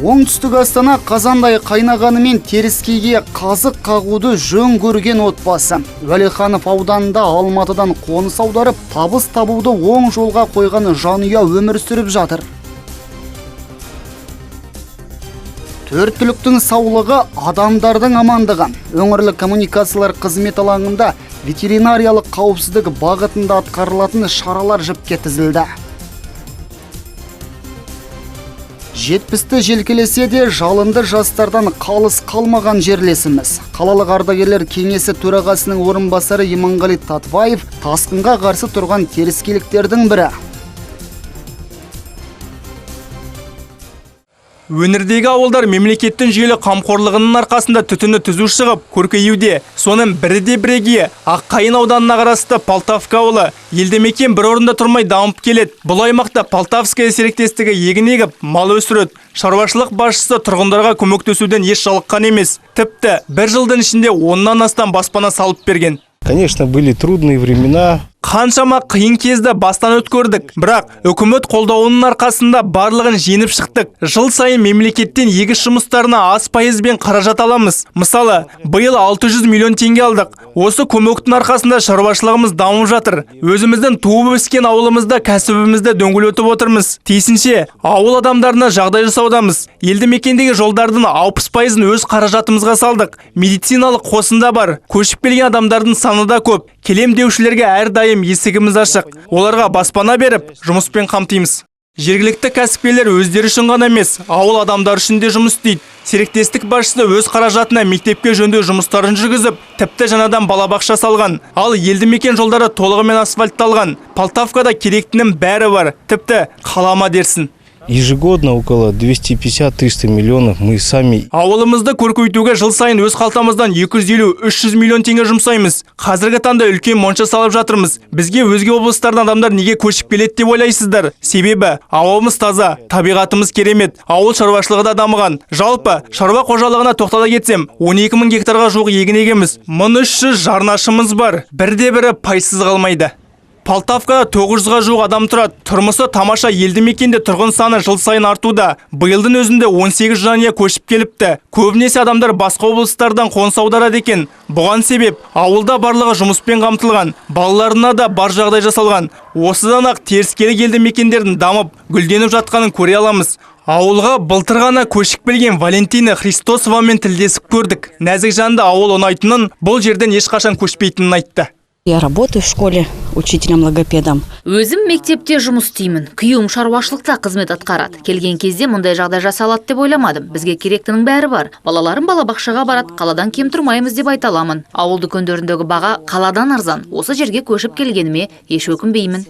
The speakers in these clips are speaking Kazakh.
Оңтүстік Астана қазандай қайнағанымен теріскейге қазық қағуды жөн көрген отбасы. Уәлиханов ауданында Алматыдан қоныс аударып, табыс табуды оң жолға қойған жанұя өмір сүріп жатыр. Төрт түліктің саулығы, адамдардың амандығы. Өңірлік коммуникациялар қызмет алаңында ветеринариялық қауіпсіздік бағытында атқарылатын шаралар жіпке тізілді. 70-ті желкелесе де жалынды жастардан қалыс қалмаған жерлесіміз. Қалалық ардагерлер кеңесі төрағасының орынбасары Иманғали Татваев тасқынға қарсы тұрған теріскейліктердің бірі. Өңірдегі ауылдар мемлекеттің жүйелі қамқорлығының арқасында түтіні түзу шығып, көркеюде. Соның бірі де бірегейі Аққайын ауданына қарасты Полтавка ауылы. Елді мекен бір орында тұрмай дамып келеді. Бұл аймақта Полтавская серіктестігі егін егіп, мал өсіреді. Шаруашылық басшысы тұрғындарға көмектесуден еш жалыққан емес. Тіпті бір жылдың ішінде 10-нан астам баспана салып берген. Конечно, были трудные времена. Қаншама қиын кезді бастан өткердік, бірақ үкімет қолдауының арқасында барлығын жеңіп шықтық. Жыл сайын мемлекеттен егіс жұмыстарына аз пайызбен қаражат аламыз. Мысалы, биыл 600 миллион теңге алдық. Осы көмектің арқасында шаруашылығымыз дамып жатыр. Өзіміздің туып өскен ауылымызда кәсібімізді дөңгелетіп отырмыз. Тиісінше, ауыл адамдарына жағдай жасаудамыз. Елді мекендегі жолдардың 60%-ын өз қаражатымызға салдық. Медициналық қосында бар. Көшіп келген адамдардың саны да көп. Келем деушілерге әрдайым есігіміз ашық. Оларға баспана беріп, жұмыспен қамтимыз. Жергілікті кәсіпкерлер өздері үшін ғана емес, ауыл адамдары үшін де жұмыс істейді. Серіктестік басшысы өз қаражатына мектепке жөндеу жұмыстарын жүргізіп, тіпті жаңадан балабақша салған. Ал елді мекен жолдары толығымен асфальтталған. Полтавкада керектінің бәрі бар, тіпті қалама дерсін. Ежегодно около 250-300 миллионов мы сами. Ауылымызды көркейтуге жыл сайын өз қалтамыздан 250-300 миллион теңге жұмсаймыз. Қазіргі таңда үлкен монша салып жатырмыз. Бізге өзге облыстардан адамдар неге көшіп келеді деп ойлайсыздар? Себебі ауамыз таза, табиғатымыз керемет, ауыл шаруашылығы да дамыған. Жалпы шаруа қожалығына тоқтала кетсем, 12 мың гектарға жуық егін егеміз. 1300 жарнашымыз бар. Бірде бірі пайсыз қалмайды. Полтавкада 900-ға жуық адам тұрады. Тұрмысы тамаша елді мекенде тұрғын саны жыл сайын артуда. Биылдың өзінде 18 жанұя көшіп келіпті. Көбінесе адамдар басқа облыстардан қоныс аударады екен. Бұған себеп ауылда барлығы жұмыспен қамтылған, балаларына да бар жағдай жасалған. Осыдан ақ теріскейлік елді мекендердің дамып, гүлденіп жатқанын көре аламыз. Ауылға былтыр ғана көшіп келген Валентина Христосовамен тілдесіп көрдік. Нәзік жанды ауыл ұнайтынын, бұл жерден ешқашан көшпейтінін айтты. Я работаю в школе учителем-логопедом. Өзім мектепте жұмыс істеймін. Күйеуім шаруашылықта қызмет атқарады. Келген кезде мұндай жағдай жасалады деп ойламадым. Бізге керектінің бәрі бар. Балаларым балабақшаға барады, қаладан кем тұрмаймыз деп айта аламын. Ауыл дүкендеріндегі баға қаладан арзан. Осы жерге көшіп келгеніме еш өкінбеймін.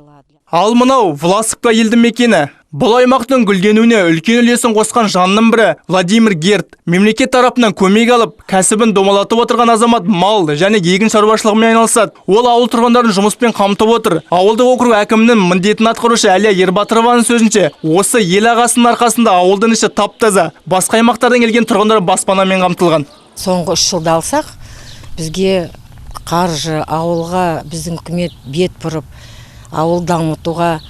Ал мынау Власовка елді мекені. Бұл аймақтың гүлденуіне үлкен үлесін қосқан жанның бірі Владимир Герт. Мемлекет тарапынан көмек алып, кәсібін домалатып отырған азамат мал және егін шаруашылығымен айналысады. Ол ауыл тұрғындарын жұмыспен қамтып отыр. Ауылдық округ әкімінің міндетін атқарушы Әлия Ербатырованың сөзінше, осы ел ағасының арқасында ауылдың іші тап-таза. Басқа аймақтардан келген тұрғындар баспанамен қамтылған. Соңғы 3 жылда алсақ, бізге қаржы, ауылға біздің үкімет бет бұрып, ауыл дамытуға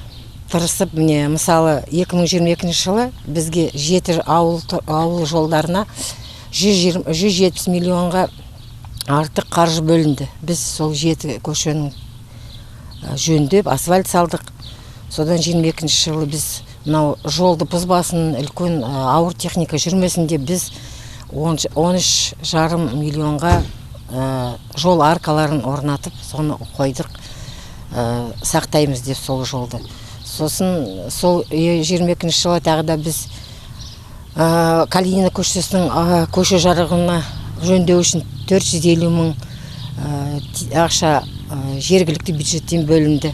тырысып, міне, мысалы, 2022 жылы бізге 7 ауыл жолдарына 170 миллионға артық қаржы бөлінді. Біз сол 7 көшенің жөндеп, асфальт салдық. Содан 22 жылы біз мынау жолды бұзбасын, үлкен ауыр техника жүрмесін деп біз 13,5 миллионға жол аркаларын орнатып, соны қойдық, сақтаймыз деп сол жолды. Сосын сол 22 жылы тағы да біз Калинина көшесінің көше жарығына жөндеу үшін 450 мың ақша жергілікті бюджеттен бөлінді.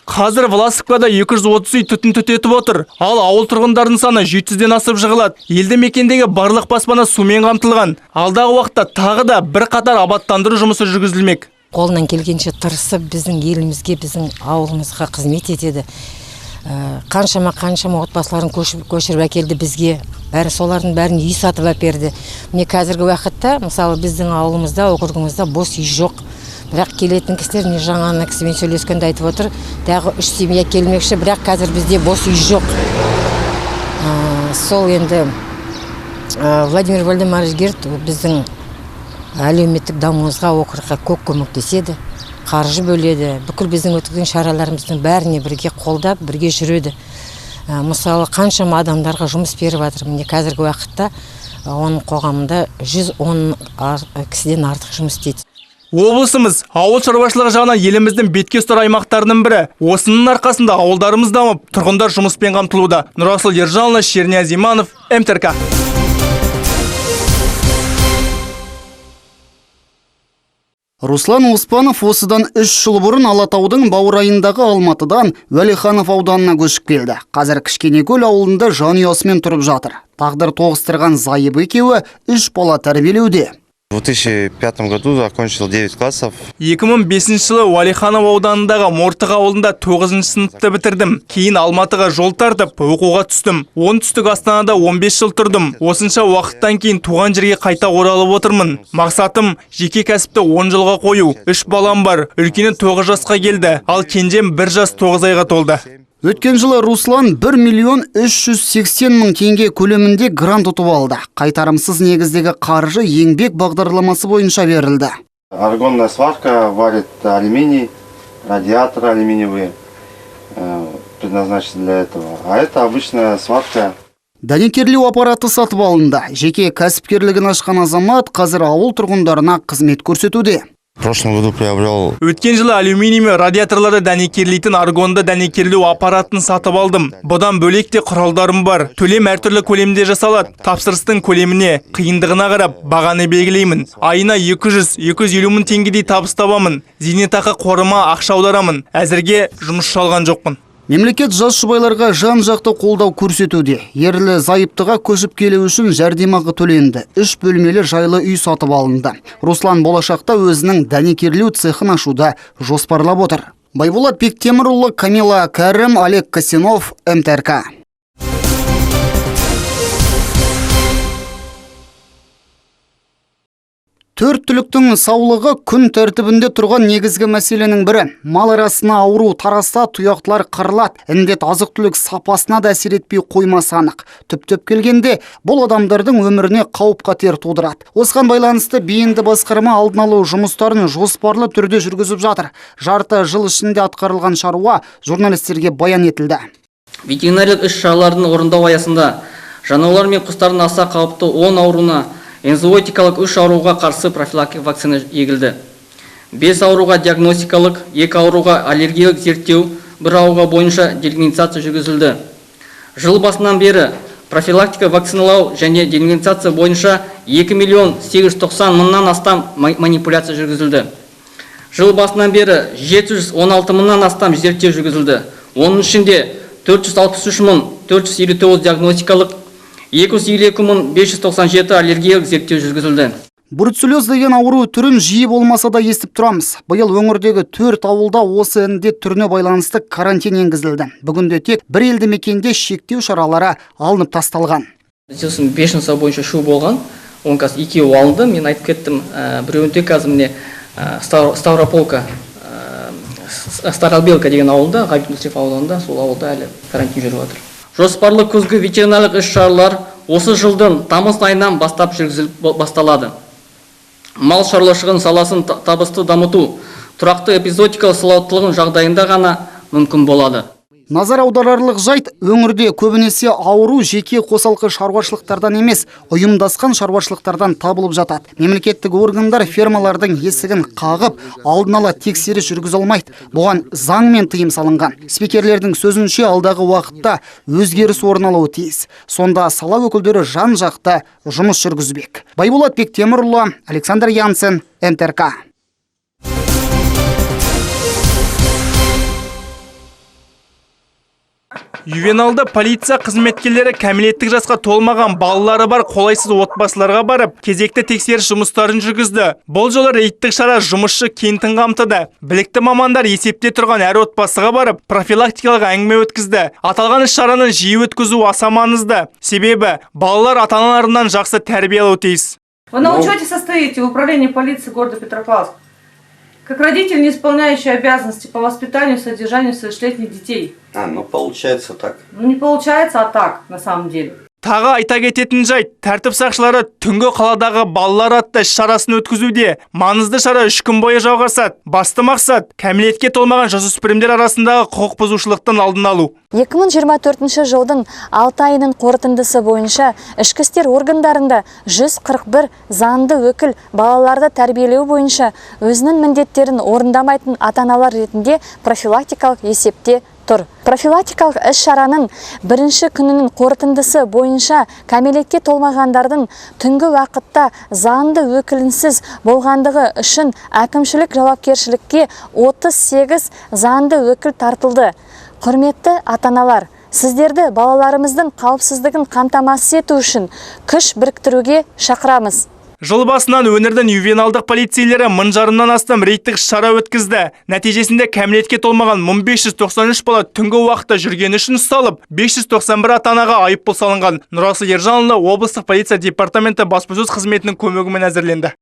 Қазір Власовкада 230 үй түтін түтетіп отыр. Ал ауыл тұрғындарының саны 700-ден асып жығылады. Елді мекендегі барлық баспана сумен қамтылған. Алдағы уақытта тағы да бірқатар абаттандыру жұмысы жүргізілмек. Қолынан келгенше тырысып біздің елімізге, біздің ауылымызға қызмет етеді. Қаншама отбасыларын көшіріп әкелді бізге. Бәрі солардың бәрін үй сатып әперді. Міне қазіргі уақытта, мысалы, біздің ауылымызда, округымызда бос үй жоқ. Бірақ келетін кісілер, міне жаңа ана кісімен сөйлескенде айтып отыр, тағы 3 семья келмекші, бірақ қазір бізде бос үй жоқ. Сол енді Владимир Вальдемарович Герд біздің әлеуметтік дамуымызға, округқа көп көмектеседі, қаржы бөледі, бүкіл біздің өткізген шараларымыздың бәріне бірге қолдап, бірге жүреді. Мысалы, қаншама адамдарға жұмыс беріп жатыр. Міне, қазіргі уақытта оның қоғамында 110 кісіден артық жұмыс істейді. Облысымыз ауыл шаруашылығы жағынан еліміздің бетке ұстар аймақтарының бірі. Осының арқасында ауылдарымыз дамып, тұрғындар жұмыспен қамтылуда. Нұрасыл Ержанұлы, Шернияз Иманов, МТРК. Руслан Оспанов осыдан 3 жыл бұрын Алатаудың баурайындағы Алматыдан Уәлиханов ауданына көшіп келді. Қазір Кішкенекөл ауылында жанұясымен тұрып жатыр. Тағдыр тоғыстырған зайыбы екеуі үш бала тәрбиелеуде. В 2005 году закончил 9 классов. 2005 жылы Уәлиханов ауданындағы Мортық ауылында 9 сыныпты бітірдім. Кейін Алматыға жол тартып, оқуға түстім. Оңтүстік Астанада 15 жыл тұрдым. Осынша уақыттан кейін туған жерге қайта оралып отырмын. Мақсатым — жеке кәсіпті 10 жылға қою. Үш балам бар. Үлкені 9 жасқа келді, ал кенжем 1 жас 9 айға толды. Өткен жылы Руслан 1 миллион 380 мың теңге көлемінде грант ұтып алды. Қайтарымсыз негіздегі қаржы еңбек бағдарламасы бойынша берілді. Аргонная сварка варит алюминий, радиаторы алюминиевые предназначены для этого. А это обычная сварка. Дәнекерлеу аппараты сатып алынды. Жеке кәсіпкерлігін ашқан азамат қазір ауыл тұрғындарына қызмет көрсетуде. В прошлом году приобрел Өткен жылы алюминий мен радиаторларды дәнекерлейтін аргонды дәнекерлеу аппаратын сатып алдым. Бұдан бөлек те құралдарым бар. Төлем әртүрлі көлемде жасалады. Тапсырыстың көлеміне, қиындығына қарап бағаны белгілеймін. Айына 200-250 мың теңгедей табыс табамын. Зейнетақы қорыма ақша аударамын. Әзірге жұмысшы алған жоқпын. Мемлекет жас жұбайларға жан-жақты қолдау көрсетуде. Ерлі зайыптыға көшіп келу үшін жәрдемақы төленді. Үш бөлмелі жайлы үй сатып алынды. Руслан болашақта өзінің дәнекерлеу цехын ашуды жоспарлап отыр. Байболат Бектемірұлы, Камила Кәрім, Олег Косинов, МТРК. Төрт түліктің саулығы күн тәртібінде тұрған негізгі мәселенің бірі. Мал арасына ауру тараса, тұяқтылар қырылады. Індет азық түлік сапасына да әсер етпей қоймасы анық. Түптеп келгенде, бұл адамдардың өміріне қауіп қатер тудырады. Осыған байланысты бейінді басқарма алдын алу жұмыстарын жоспарлы түрде жүргізіп жатыр. Жарты жыл ішінде атқарылған шаруа журналистерге баян етілді. Ветеринариялық іс-шаралардың орындау аясында жануарлар мен құстардың аса қауіпті 10 ауруына, энзоотикалық үш ауруға қарсы профилактикалық вакцина егілді. Бес ауруға диагностикалық, екі ауруға аллергиялық зерттеу, бір ауруға бойынша дегельминтизация жүргізілді. Жыл басынан бері профилактика вакциналау және дегельминтизация бойынша 2 миллион 890 мыңнан астам манипуляция жүргізілді. Жыл басынан бері 716 мыңнан астам зерттеу жүргізілді. Оның ішінде 463 мың 459 диагностикалық, 252 мың 597 аллергиялық зерттеу жүргізілді. Бруцеллез деген ауру түрін жиі болмаса да естіп тұрамыз. Биыл өңірдегі төрт ауылда осы індет түріне байланысты карантин енгізілді. Бүгінде тек бір елді мекенде шектеу шаралары алынып тасталған. Бізде сосын бешенство бойынша шу болған. Оның қазір екеуі алынды, мен айтып кеттім, біреуінде қазір міне Ставрополка, Старобелка деген ауылда, Ғабит Мүсірепов ауданында, сол ауылда әлі карантин жүріп жатыр. Жоспарлы күзгі ветеринарлық іс-шаралар осы жылдың тамыз айынан бастап жүргізіліп басталады. Мал шаруашылығының саласын табысты дамыту тұрақты эпизоотикалық салауаттылығын жағдайында ғана мүмкін болады. Назар аударарлық жайт: өңірде көбінесе ауру жеке қосалқы шаруашылықтардан емес, ұйымдасқан шаруашылықтардан табылып жатады. Мемлекеттік органдар фермалардың есігін қағып, алдын ала тексеріс жүргізе алмайды. Бұған заңмен тыйым салынған. Спикерлердің сөзінше, алдағы уақытта өзгеріс орын алуы тиіс. Сонда сала өкілдері жан-жақты жұмыс жүргізбек. Байболат Бектемірұлы, Александр Янсен, МТРК. Ювеналды полиция қызметкерлері кәмелеттік жасқа толмаған балалары бар қолайсыз отбасыларға барып, кезекті тексеріс жұмыстарын жүргізді. Бұл жолы рейдтік шара Жұмысшы кентін қамтыды. Білікті мамандар есепте тұрған әр отбасыға барып, профилактикалық әңгіме өткізді. Аталған іс-шараны жиі өткізу аса маңызды. Себебі балалар ата-аналарынан жақсы тәрбие алуы тиіс. Вы на учете состоите в управлении полиции города Петропавловск как родитель, не исполняющий обязанности по воспитанию и содержанию совершеннолетних детей. А, ну получается так. Ну не получается, а так, на самом деле. Тағы айта кететін жайт, тәртіп сақшылары түнгі қаладағы балалар атты іс-шарасын өткізуде. Маңызды шара 3 күн бойы жалғасады. Басты мақсат кәмелетке толмаған жасөспірімдер арасындағы құқық бұзушылықтың алдын алу. 2024 жылдың 6 айының қорытындысы бойынша ішкі істер органдарында 141 заңды өкіл балаларды тәрбиелеу бойынша өзінің міндеттерін орындамайтын ата-аналар ретінде профилактикалық есепте тұр. Профилактикалық іс-шараның бірінші күнінің қорытындысы бойынша кәмелетке толмағандардың түнгі уақытта заңды өкілінсіз болғандығы үшін әкімшілік жауапкершілікке 38 заңды өкіл тартылды. Құрметті ата-аналар, сіздерді балаларымыздың қауіпсіздігін қамтамасыз ету үшін күш біріктіруге шақырамыз. Жыл басынан өңірдің ювеналдық полицейлері 1500-нан астам рейдтік шара өткізді. Нәтижесінде кәмелетке толмаған 1593 бала түнгі уақытта жүргені үшін ұсталып, 591 ата-анаға айыппұл салынған. Нұрасыл Ержанұлы, облыстық полиция департаменті баспасөз қызметінің көмегімен әзірленді.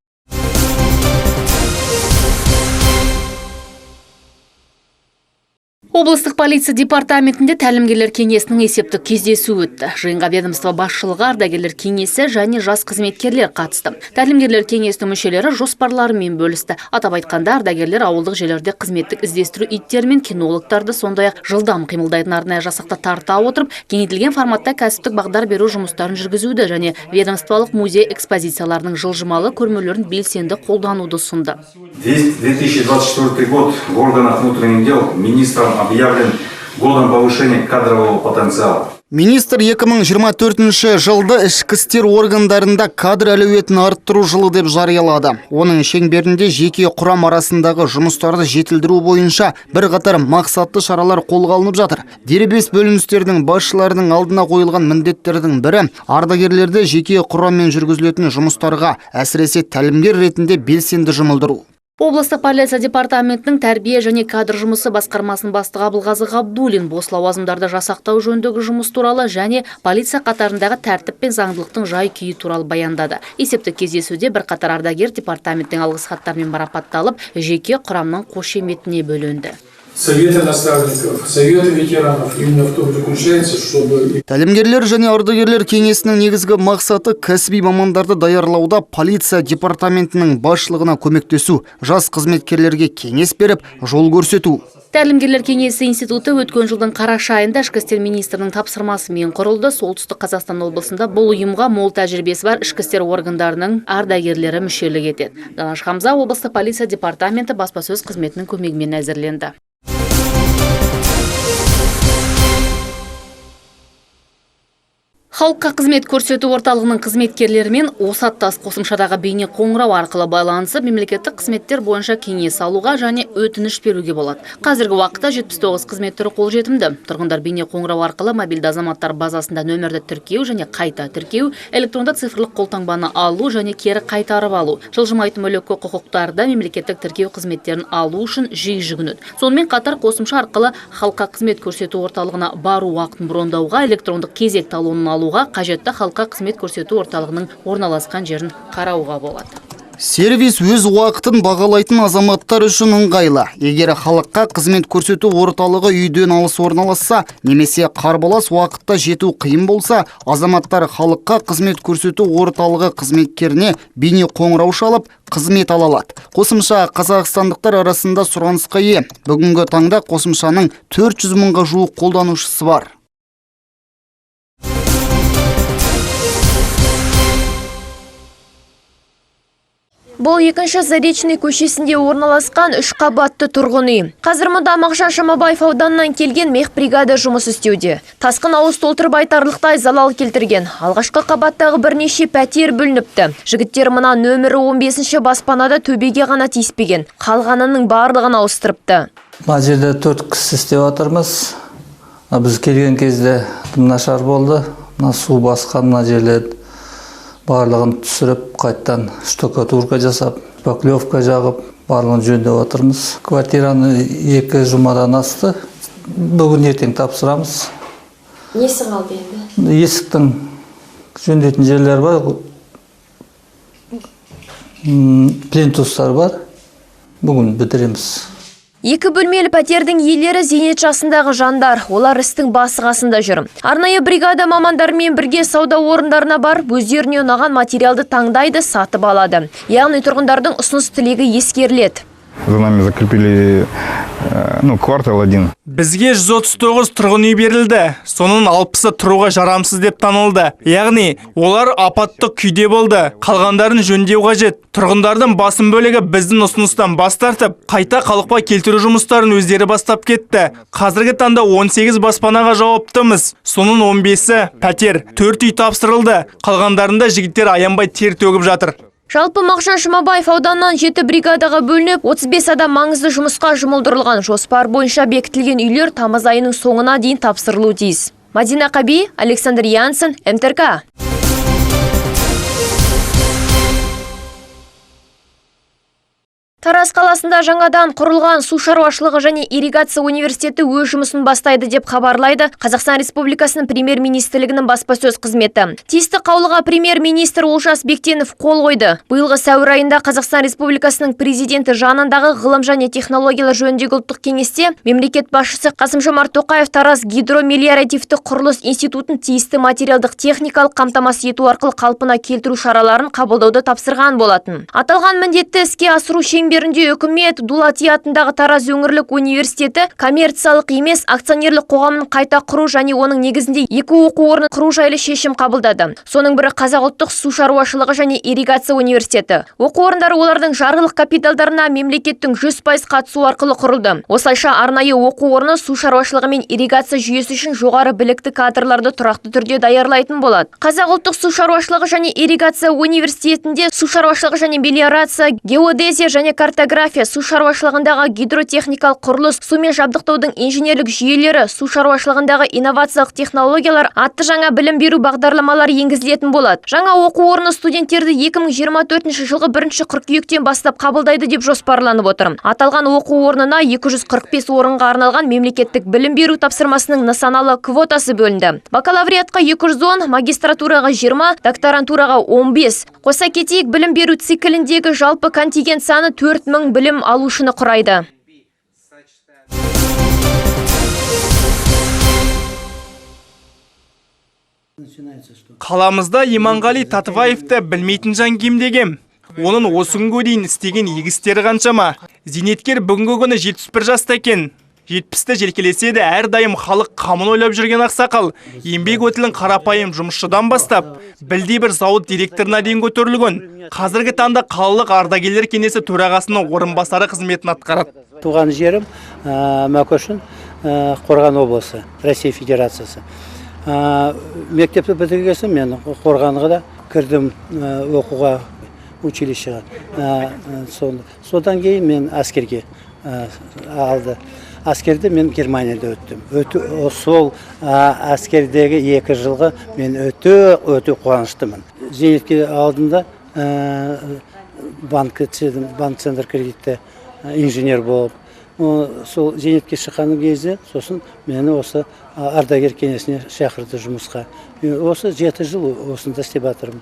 Облыстық полиция департаментінде тәлімгерлер кеңесінің есептік кездесуі өтті. Жиынға ведомство басшылығы, ардагерлер кеңесі және жас қызметкерлер қатысты. Тәлімгерлер кеңесінің мүшелері жоспарларымен бөлісті. Атап айтқанда, ардагерлер ауылдық жерлерде қызметтік іздестіру иттері мен кинологтарды, сондай-ақ жылдам қимылдайтын арнайы жасақты тарта отырып, кеңейтілген форматта кәсіптік бағдар беру жұмыстарын жүргізуді және ведомстволық музей экспозицияларының жылжымалы көрмелерін белсенді қолдануды ұсынды. 2024 год в органах внутренних дел министром объявлен годом повышения кадрового потенциала. Министр 2024 жылды ішкі істер органдарында кадр әлеуетін арттыру жылы деп жариялады. Оның шеңберінде жеке құрам арасындағы жұмыстарды жетілдіру бойынша бірқатар мақсатты шаралар қолға алынып жатыр. Дербес бөліністердің басшыларының алдына қойылған міндеттердің бірі ардагерлерді жеке құраммен жүргізілетін жұмыстарға, әсіресе тәлімгер ретінде белсенді жұмылдыру. Облыстық полиция департаментінің тәрбие және кадр жұмысы басқармасының бастығы Абылғазы Ғабдуллин бос лауазымдарды жасақтау жөніндегі жұмыс туралы және полиция қатарындағы тәртіп пен заңдылықтың жай-күйі туралы баяндады. Есептік кездесуде бірқатар ардагер департаменттің алғыс хаттарымен марапатталып, жеке құрамның қошеметіне бөленді. Советы наставников, советы ветеранов именно в том заключается, чтобы... Тәлімгерлер және ардагерлер кеңесінің негізгі мақсаты кәсіби мамандарды даярлауда полиция департаментінің басшылығына көмектесу, жас қызметкерлерге кеңес беріп, жол көрсету. Тәлімгерлер кеңесі институты өткен жылдың қараша айында ішкі істер министрінің тапсырмасымен құрылды. Солтүстік Қазақстан облысында бұл ұйымға мол тәжірибесі бар ішкі істер органдарының ардагерлері мүшелік етеді. Данаш Хамза, облыстық полиция департаменті баспасөз қызметінің көмегімен әзірленді. Халыққа қызмет көрсету орталығының қызметкерлерімен Осаттас қосымшадағы бейне қоңырау арқылы байланысып, мемлекеттік қызметтер бойынша кеңес алуға және өтініш беруге болады. Қазіргі уақытта 79 қызмет түрі қолжетімді. Тұрғындар бейне қоңырау арқылы мобильді азаматтар базасында нөмірді тіркеу және қайта тіркеу, электронды цифрлық қолтаңбаны алу және кері қайтарып алу, жылжымайтын мүлікке құқықтарды мемлекеттік тіркеу қызметтерін алу үшін жиі жүгінеді. Сонымен қатар қосымша арқылы халыққа қызмет көрсету орталығына бару уақытын брондауға, электрондық кезек талонын алуға, қажетті халыққа қызмет көрсету орталығының орналасқан жерін қарауға болады. Сервис өз уақытын бағалайтын азаматтар үшін ыңғайлы. Егер халыққа қызмет көрсету орталығы үйден алыс орналасса, немесе қарбалас уақытта жету қиын болса, азаматтар халыққа қызмет көрсету орталығы қызметкеріне бейне қоңырау шалып, қызмет ала алады. Қосымша қазақстандықтар арасында сұранысқа ие. Бүгінгі таңда қосымшаның 400 мыңға жуық қолданушысы бар. Бұл екінші Заречный көшесінде орналасқан 3 қабатты тұрғын үй. Қазір мұнда Мағжан Жұмабаев ауданынан келген мехбригада жұмыс істеуде. Тасқын ауыз толтырып айтарлықтай залал келтірген. Алғашқы қабаттағы бірнеше пәтер бүлініпті. Жігіттер мына нөмірі 15-ші баспанада төбеге ғана тиіспеген. Қалғанының барлығын ауыстырыпты. Мына жерде 4 кісі істеп жатырмыз. Біз келген кезде нашар болды. Мына су басқан мына жерлер барлығын түсіріп, қайттан штукатурка жасап, шпаклевка жағып, барлығын жөндеп отырмыз. Квартираны 2 жұмадан асты. Бүгін ертең тапсырамыз. Несі қалды енді? Есіктің жөндейтін жерлері бар, плинтустар бар. Бүгін бітіреміз. Екі бөлмелі пәтердің иелері зейнет жасындағы жандар. Олар істің басы қасында жүр. Арнайы бригада мамандарымен бірге сауда орындарына барып, өздеріне ұнаған материалды таңдайды, сатып алады. Яғни тұрғындардың ұсыныс тілегі ескеріледі. За нами закрепили, ну, квартал один. Бізге 139 тұрғын үй берілді. Соның 60-ы тұруға жарамсыз деп танылды. Яғни, олар апаттық күйде болды. Қалғандарын жөндеу қажет. Тұрғындардың басым бөлігі біздің ұсыныстан бас тартып, қайта қалыпқа келтіру жұмыстарын өздері бастап кетті. Қазіргі таңда 18 баспанаға жауаптымыз. Соның 15-і пәтер, 4 үй тапсырылды. Қалғандарында жігіттер аянбай тер төгіп жатыр. Жалпы Мағжан Жұмабаев ауданынан 7 бригадаға бөлініп, 35 адам маңызды жұмысқа жұмылдырылған. Жоспар бойынша бекітілген үйлер тамыз айының соңына дейін тапсырылуы тиіс. Мадина Қаби, Александр Янсен, МТРК. Тараз қаласында жаңадан құрылған су шаруашылығы және ирригация университеті өз жұмысын бастайды деп хабарлайды Қазақстан Республикасының премьер-министрлігінің баспасөз қызметі. Тиісті қаулыға премьер-министр Олжас Бектенов қол қойды. Биылғы сәуір айында Қазақстан Республикасының президенті жанындағы ғылым және технологиялар жөніндегі ұлттық кеңесте мемлекет басшысы Қасым-Жомарт Тоқаев Тараз гидромелиоративті құрылыс институтын тиісті материалдық техникалық қамтамасыз ету арқылы қалпына келтіру шараларын қабылдауды тапсырған болатын. Аталған міндетті іске асыру шеңберінде үкімет Дулати атындағы Тараз өңірлік университеті коммерциялық емес акционерлік қоғамын қайта құру және оның негізінде екі оқу орнын құру жайлы шешім қабылдады. Соның бірі Қазақ ұлттық су шаруашылығы және ирригация университеті. Оқу орындары олардың жарғылық капиталдарына мемлекеттің 100% қатысуы арқылы құрылды. Осылайша арнайы оқу орны су шаруашылығы мен ирригация жүйесі үшін жоғары білікті кадрларды тұрақты түрде даярлайтын болады. Қазақ ұлттық су шаруашылығы және ирригация университетінде су шаруашылығы және мелиорация, геодезия және картография, су шаруашылығындағы гидротехникалық құрылыс, сумен жабдықтаудың инженерлік жүйелері, су шаруашылығындағы инновациялық технологиялар атты жаңа білім беру бағдарламалары енгізілетін болады. Жаңа оқу орны студенттерді 2024 жылғы 1 қыркүйектен бастап қабылдайды деп жоспарланып отыр. Аталған оқу орнына 245 орынға арналған мемлекеттік білім беру тапсырмасының нысаналы квотасы бөлінді. Бакалавриатқа 210, магистратураға 20, докторантураға 15. Қоса кетейік, білім беру цикліндегі жалпы контингент саны 4000 білім алушыны құрайды. Қаламызда Иманғали Татыбаевты білмейтін жан кемде-кем. Оның осы күнге дейін істеген игі істері қаншама. Зейнеткер бүгінгі күні 71 жаста екен. 70-ті желкелесе де әрдайым халық қамын ойлап жүрген ақсақал. Еңбек өтілін қарапайым жұмысшыдан бастап, білдей бір зауыт директорына дейін көтерілген. Қазіргі таңда қалалық ардагерлер кеңесі төрағасының орынбасары қызметін атқарады. Туған жерім Мәкөшін, Қорған облысы, Ресей Федерациясы. Мектепті бітірген соң мен Қорғанға да кірдім оқуға, училищеға. Содан кейін мен әскерге алды. Әскерді мен Германияда өттім. Сол әскердегі 2 жылғы мен өте қуаныштымын. Зейнетке алдында банк центр кредитте инженер болып, сол зейнетке шыққан кезде сосын мені осы ардагер кеңесіне шақырды жұмысқа. Мен осы 7 жыл осында істеп жатырмын.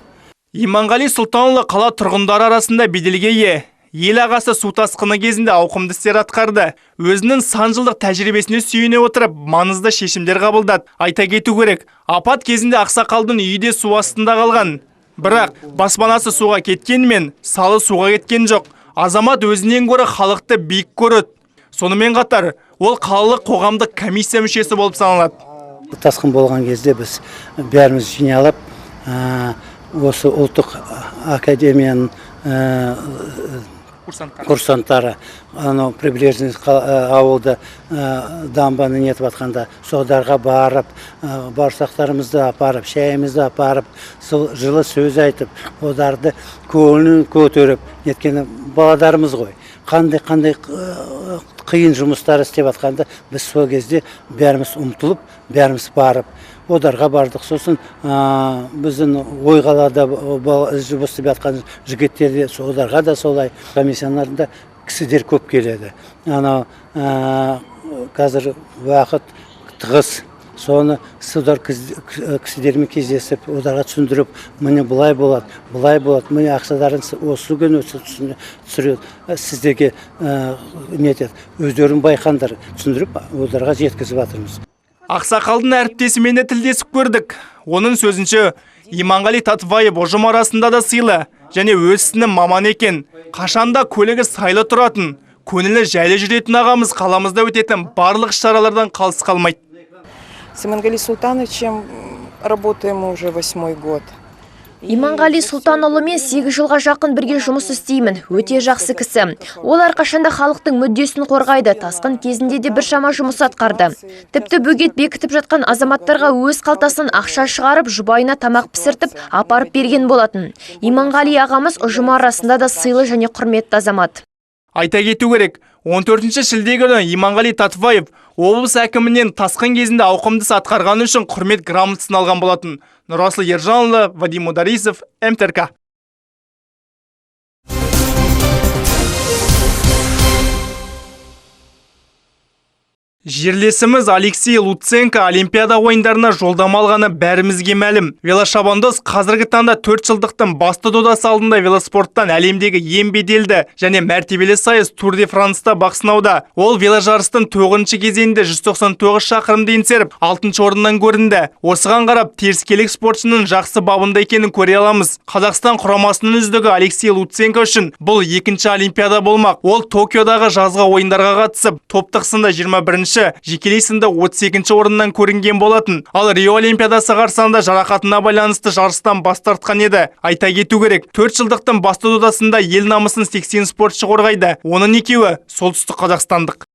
Иманғали Сұлтанұлы қала тұрғындары арасында беделге ие. Ел ағасы су тасқыны кезінде ауқымды істер атқарды. Өзінің сан жылдық тәжірибесіне сүйене отырып, маңызды шешімдер қабылдады. Айта кету керек, апат кезінде ақсақалдың үйі де су астында қалған. Бірақ баспанасы суға кеткенмен, салы суға кеткен жоқ. Азамат өзінен гөрі халықты биік көреді. Сонымен қатар, ол қалалық қоғамдық комиссия мүшесі болып саналады. Тасқын болған кезде біз бәріміз жиналып, осы ұлттық академияның курсанттары, анау прибрежный ауылды дамбаны нетіп атқанда, содарға барып, бауырсақтарымызды апарып, шайымызды апарып, сол жылы сөз айтып, оларды көңілін көтеріп, неткені баладарымыз ғой. Қандай қиын жұмыстар істеп атқанда біз сол кезде бәріміз ұмтылып, бәріміз барып, одарға бардық. Сосын біздің Ойқалада жұмыс істеп жатқан жігіттер де одарға да солай. Комиссионерінде кісілер көп келеді. Анау қазір уақыт тығыз. Соны содар кісілермен кездесіп, оларға түсіндіріп, міне былай болады, былай болады, міне ақшаларын осы күні түсіреді, сіздерге нетеді, өздерің байқаңдар, түсіндіріп, оларға жеткізіп жатырмыз. Ақсақалдың әріптесімен де тілдесіп көрдік. Оның сөзінше, Иманғали Татваев ұжым арасында да сыйлы және өз ісінің маманы екен. Қашанда көлігі сайлы тұратын, көңілі жайлы жүретін ағамыз қаламызда өтетін барлық іс-шаралардан қалыс қалмайды. С Имангали Султановичем работаем уже 8-й год. Иманғали Сұлтанұлымен 8 жылға жақын бірге жұмыс істеймін. Өте жақсы кісі. Ол әрқашанда халықтың мүддесін қорғайды. Тасқын кезінде де біршама жұмыс атқарды. Тіпті бөгет бекітіп жатқан азаматтарға өз қалтасынан ақша шығарып, жұбайына тамақ пісіртіп, апарып берген болатын. Иманғали ағамыз ұжым арасында да сыйлы және құрметті азамат. Айта кету керек, 14 шілде күні Иманғали Татваев облыс әкімінен тасқын кезінде ауқымды іс атқарғаны үшін құрмет грамотасын алған болатын. Нұрасыл Ержанұлы, Вадим Ударисов, МТРК. Жерлесіміз Алексей Луценко Олимпиада ойындарына жолдама алғаны бәрімізге мәлім. Велошабандоз қазіргі таңда 4 жылдықтың басты додасы алдында велоспорттан әлемдегі ең беделді және мәртебелі сайыс Тур де Франста бақ сынауда. Ол веложарыстың 9-шы кезеңінде 199 шақырымды еңсеріп, 6-шы орыннан көрінді. Осыған қарап теріскелік спортшының жақсы бабында екенін көре аламыз. Қазақстан құрамасының үздігі Алексей Луценко үшін бұл екінші Олимпиада болмақ. Ол Токиодағы жазғы ойындарға қатысып, топтық сында 21-ші, жекелей сында 32-ші орыннан көрінген болатын. Ал Рио Олимпиадасы қарсаңында жарақатына байланысты жарыстан бас тартқан еді. Айта кету керек, 4 жылдықтың басты додасында ел намысын 80 спортшы қорғайды. Оның екеуі солтүстік қазақстандық.